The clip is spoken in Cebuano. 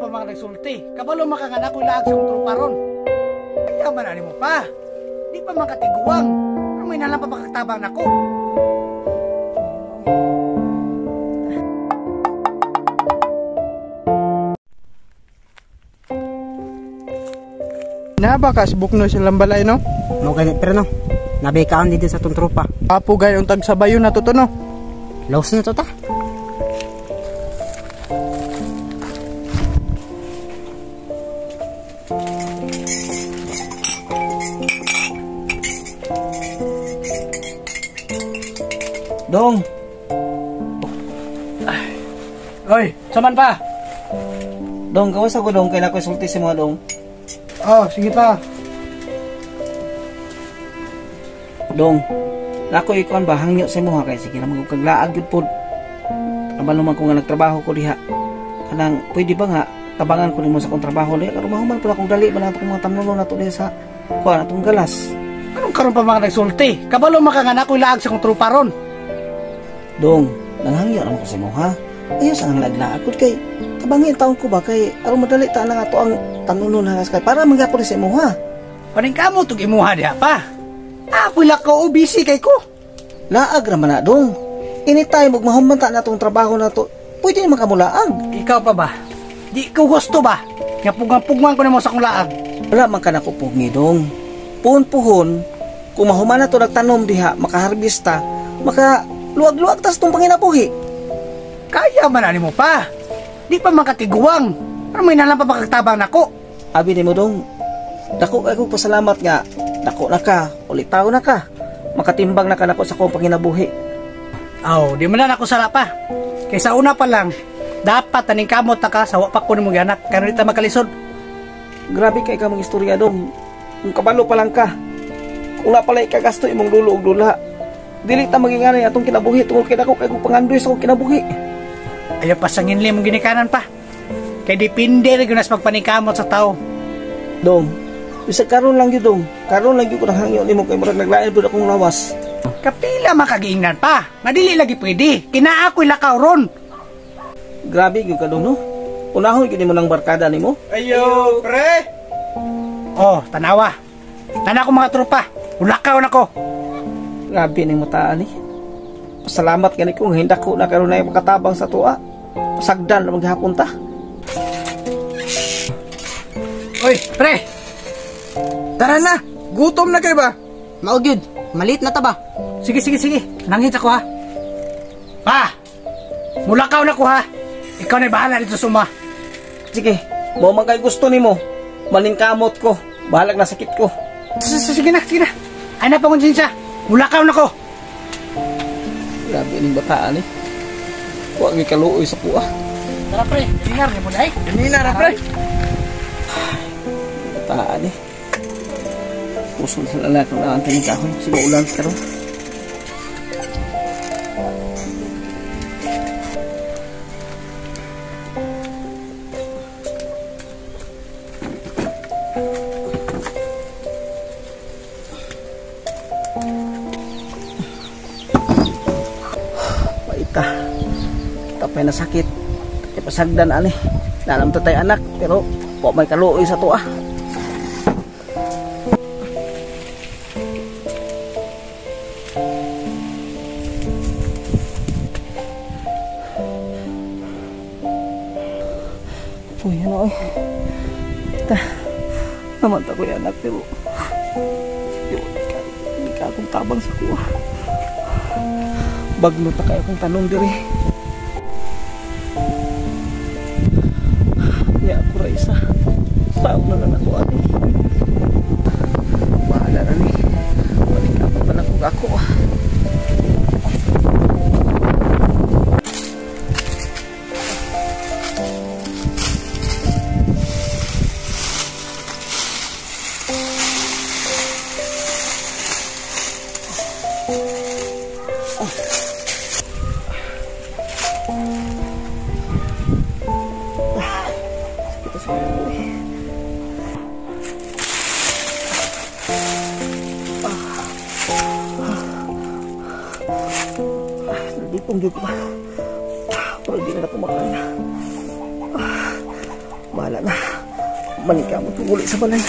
pa mga nagsulti? Kabalo makangana ko ilaag sa kong tropa ron. Kaya man ani mo pa. Di pa man katiguang. Pero may nalang pa makakatabang nako. Na ba ka bukno silang balay no? Mo ganit pero no. Nabikaon dito sa tong tropa. Apo gay untag sabayo na to no. Laos na to ta. Dong. Oy, saman pa. Dong, gawas ako dong kay nako sulti sa mga dong. Oh, sige pa. Dong, nako ikuan ba hangyo sa imo ha kay sige na magkaglaag gyud pod. Kabalo man ko nga nagtrabaho ko diha. Kanang pwede ba nga tabangan ko nimo sa akong trabaho diha karon mahuman pud akong dali man akong mga tamnuno nato diha sa kuan atong galas. Anong karon pa mga nagsulti? Kabalo makangana ko ilaag sa akong tropa ron. Dong, nanghangyo ra ko sa imo ha. Ayaw sa ang laglaag ko kay tabangin taon ko ba kay aron madali ta lang ato ang tanunon ha kay para manggapon sa imo ha. Paningkamot og imuha diha pa. Ako lakaw busy kay ko. Laag ra man na dong. Anytime ug mahuman ta na atong trabaho nato, pwede man ka mulaag. Ikaw pa ba? Di ko gusto ba? Nga pugman-pugman ko nimo sa akong laag. Wala man ka nako pugni dong. Puhon-puhon kung mahuman na to nagtanom diha, makaharvesta, maka luwag-luwag tas tong panginabuhi. Kaya man ani mo pa. Di pa man katiguang. Pero may nalang pa makagtabang nako. Abi nimo dong. Dako kay kong pasalamat nga dako na ka, ulitaw na ka. Makatimbang na ka nako sa akong panginabuhi. Aw, di man na nako sala pa. Kaysa una pa lang, dapat taning kamot na ka sa wa pa ko nimo gianak karon di ta makalisod. Grabe kay ka mga istorya dong. Kung kabalo pa lang ka. Kung na pala ikagasto imong dulo og dula. Dili ta maginganay atong kinabuhi tungod kay dako kay kong pangandoy sa akong kinabuhi. Ayaw pa sanginli mong ginikanan pa. Kay depende ra gyud nas magpaningkamot sa tao. Dong, bisag karon lang gyud dong. Karon lang gyud ko nahangyo nimo kay murag naglain pud akong lawas. Kapila makagiingnan pa. Nga dili lagi pwede. Kinaa ko'y lakaw ron. Grabe gyud ka dong no. Unahon gyud nimo ng barkada nimo. Ayo, pre. Oh, tanawa. Tanaw ko mga tropa. Ulakaw na ko. Grabe ning mataan ni. Pasalamat gani ko nga hindako na karon na makatabang sa tuwa. Pasagdan ra maghapon ta. Oy, pre. Tara na. Gutom na kay ba? Mao gyud. Malit na ta ba? Sige, sige, sige. Nangit ako ha. Pa. Mulakaw na ko ha. Ikaw na bahala dito suma. Sige, mao man kay gusto nimo. Maningkamot ko. Bahalag na sakit ko. Sige na, sige na. Ay na pangonsensya. Mulakaw na ko. Grabe ning bataan eh. Wa gyud kaluoy sa kuha. Tara pre, dingar ni mo dai. Ganina ra pre. Bataan eh. Puso sa lalaki na ang taning kahoy. Sige ulan karon. Paita. Tapay na sakit. Kaya pasagdan ani. Nalam tatay anak pero wa may kaluoy sa tuwa. Uy, ano ay. Ta. Namanta ko yung anak pero hindi ka akong tabang sa kuha. Bagno ta kayo akong tanong diri. Niya ako ra isa. Sao na lang ako ani. Bahala na ni. Balik ka pa na kung ako. Nalipong gyud ko ba? Pero di na ako makaya. Bahala na. Manika mo tunguli sa balay.